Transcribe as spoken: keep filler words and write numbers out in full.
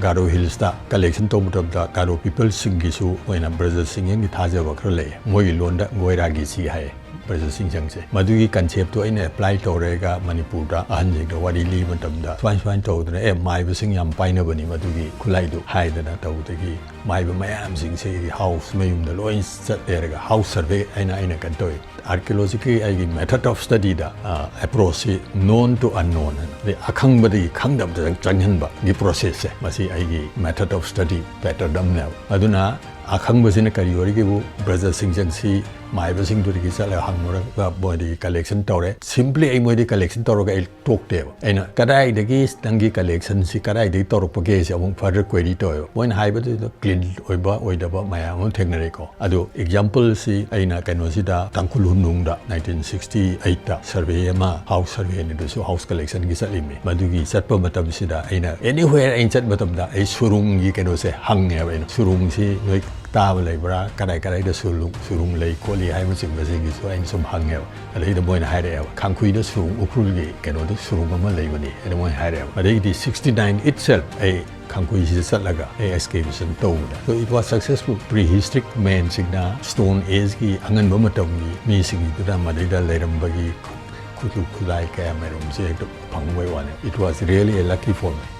Garo ꯍꯤꯜꯁꯇ collection ꯇꯧꯕ ꯃꯇꯝꯗ ꯒꯥꯔꯣ ꯄꯤꯄꯜꯁꯤꯡꯒꯤꯁꯨ ꯑꯣꯏꯅ ꯕ꯭ꯔꯗꯔ ꯁꯤꯡꯖꯪꯒꯤ ꯊꯥꯖꯕ ꯈꯔ ꯂꯩ꯫ ꯃꯣꯏꯒꯤ ꯂꯣꯟꯗ ꯒꯣꯏꯔꯥꯒꯤ ꯆꯤ ꯍꯥꯏ ꯕ꯭ꯔꯗꯔ ꯁꯤꯡꯖꯪꯁꯦ꯫ ꯃꯗꯨꯒꯤ ꯀꯟꯁꯦꯞꯇꯣ ꯑꯩꯅ ꯑꯦꯄ꯭ꯂꯥꯏ ꯇꯧꯔꯒ ꯃꯅꯤꯄꯨꯔꯗ ꯑꯍꯟꯁꯤꯡꯗ ꯋꯥꯔꯤ ꯂꯤꯕ ꯃꯇꯝꯗ ꯁꯨꯃꯥꯏ ꯁꯨꯃꯥꯏꯅ ꯇꯧꯗꯅ, "ꯑꯦ, ꯃꯥꯏꯕꯁꯤꯡ ꯌꯥꯝ ꯄꯥꯏꯅꯕꯅꯤ ꯃꯗꯨꯒꯤ ꯈꯨꯠꯂꯥꯏꯗꯨ" ꯍꯥꯏꯗꯅ ꯇꯧꯕꯗꯒꯤ ꯃꯥꯏꯕ ꯃꯌꯥꯝꯁꯤꯡꯁꯦ ꯍꯥꯎꯁ ꯃꯌꯨꯝꯗ ꯂꯣꯏ ꯆꯠꯂꯦꯔꯒ ꯍꯥꯎꯁ ꯁꯔꯚꯦ ꯍꯥꯏꯅ ꯑꯩꯅ ꯀꯩꯅꯣ ꯇꯧꯋꯤ꯫ ꯑꯥꯔꯀꯤꯑꯣꯂꯣꯖꯤꯒꯤ ꯑꯩꯒꯤ method of studied approaches known to unknown ꯍꯥꯏꯅ, ꯑꯗꯩ ꯑꯈꯪꯕꯗꯒꯤ ꯈꯪꯗꯕꯗ ꯆꯪꯍꯟꯕꯒꯤ ꯄ꯭ꯔꯣꯁꯦꯁꯁꯦ, ꯃꯁꯤ ꯑꯩꯒꯤ ꯃꯦꯊꯗ ꯑꯣꯐ ꯁ꯭ꯇꯗꯤ ꯄꯦꯇꯔꯟ ꯑꯃꯅꯦꯕ꯫ ꯑꯗꯨꯅ ꯑꯈꯪꯕꯁꯤꯅ ꯀꯔꯤ ꯑꯣꯏꯔꯤꯒꯦꯕꯨ, ꯕ꯭ꯔꯗꯔ ꯁꯤꯡꯖꯪꯁꯤ ꯃꯥꯏꯕꯁꯤꯡꯗꯨꯗꯒꯤ ꯆꯠꯂꯒ ꯍꯪꯉꯨꯔꯒ ꯃꯣꯏꯗꯒꯤ ꯀꯂꯦꯛꯁꯟ ꯇꯧꯔꯦ꯫ ꯁꯤꯝꯄ꯭ꯂꯤ ꯑꯩ ꯃꯣꯏꯗꯒꯤ ꯀꯂꯦꯛꯁꯟ ꯇꯧꯔꯒ ꯑꯩ ꯇꯣꯛꯇꯦꯕ꯫ ꯑꯩꯅ ꯀꯗꯥꯏꯗꯒꯤ ꯅꯪꯒꯤ ꯀꯂꯦꯛꯁꯟꯁꯤ ꯀꯗꯥꯏꯗꯒꯤ ꯇꯧꯔꯛꯄꯒꯦꯁꯦ ꯑꯃꯨꯛ ꯐꯔꯗꯔ ꯀ꯭ꯋꯦꯔꯤ ꯇꯧꯋꯦꯕ꯫ ꯃꯣꯏꯅ ꯍꯥꯏꯕꯗꯨꯗ ꯀ꯭ꯂꯤꯟ ꯑꯣꯏꯕ ꯑꯣꯏꯗꯕ ꯃꯌꯥꯝ ꯑꯃ ꯊꯦꯡꯅꯔꯦꯀꯣ꯫ ꯑꯗꯨ ꯑꯦꯛꯖꯥꯝꯄꯜꯁꯤ ꯑꯩꯅ ꯀꯩꯅꯣꯁꯤꯗ ꯇꯥꯡꯈꯨꯜ ꯍꯨꯟꯅꯨꯡꯗ ꯅꯥꯏꯟꯇꯤꯟ ꯁꯤꯛꯁꯇꯤ ꯑꯩꯠꯇ ꯁꯔꯚꯦ ꯑꯃ, ꯍꯥꯎꯁ ꯁꯔꯚꯦꯅꯤꯗꯨꯁꯨ ꯍꯥꯎꯁ ꯀꯂꯦꯛꯁꯟꯒꯤ ꯆꯠꯂꯤꯝꯃꯤ꯫ ꯃꯗꯨꯒꯤ ꯆꯠꯄ ꯃꯇꯝꯁꯤꯗ ꯑꯩꯅ ꯑꯦꯅꯤꯋꯦꯌꯔ ꯑꯩꯅ ꯆꯠꯄ ꯃꯇꯝꯗ ꯑꯩ ꯁꯨꯔꯨꯡꯒꯤ ꯀꯩꯅꯣꯁꯦ ꯍꯪꯉꯦꯕ꯫ ꯑꯩꯅ ꯁꯨꯔꯨꯡꯁꯤ ꯅꯣꯏ ꯇꯥꯕ ꯂꯩꯕ꯭ꯔꯥ, ꯀꯗꯥꯏ ꯀꯗꯥꯏꯗ ꯁꯨꯔꯨꯡ, ꯁꯨꯔꯨꯡ ꯂꯩ ꯈꯣꯠꯂꯤ ꯍꯥꯏꯕꯅꯆꯤꯡꯕꯁꯤꯡꯒꯤꯁꯨ ꯑꯩꯅ ꯁꯨꯝ ꯍꯪꯉꯦꯕ꯫ ꯑꯗꯩꯗ ꯃꯣꯏꯅ ꯍꯥꯏꯔꯛꯑꯦꯕ, "ꯈꯥꯡꯈꯨꯏꯗ ꯁꯨꯔꯨꯡ, ꯎꯈ꯭ꯔꯨꯜꯒꯤ ꯀꯩꯅꯣꯗ ꯁꯨꯔꯨꯡ ꯑꯃ ꯂꯩꯕꯅꯤ" ꯍꯥꯏꯅ ꯃꯣꯏꯅ ꯍꯥꯏꯔꯛꯑꯦꯕ꯫ ꯑꯗꯩꯗꯤ ꯁꯤꯛꯁꯇꯤ ꯅꯥꯏꯟ ꯏꯠꯁꯦꯜꯐ ꯑꯩ ꯈꯥꯡꯈꯨꯏꯁꯤꯗ ꯆꯠꯂꯒ ꯑꯩ ꯑꯦꯛꯁꯀꯦꯚꯦꯁꯟ ꯇꯧꯕꯗ, so it was successful꯫ Prehistoric ꯃꯦꯟꯁꯤꯡꯅ ꯁ꯭ꯇꯣꯟ ꯑꯦꯖꯀꯤ ꯑꯉꯟꯕ ꯃꯇꯝꯒꯤ ꯃꯤꯁꯤꯡꯗꯨꯅ ꯃꯗꯩꯗ ꯂꯩꯔꯝꯕꯒꯤ ꯈꯨꯠꯁꯨ ꯈꯨꯠꯂꯥꯏ ꯀꯌꯥ ꯃꯔꯨꯝꯁꯦ ꯍꯦꯛꯇ ꯐꯪꯕꯩ ꯋꯥꯅꯤ꯫ It was really a lucky for me꯫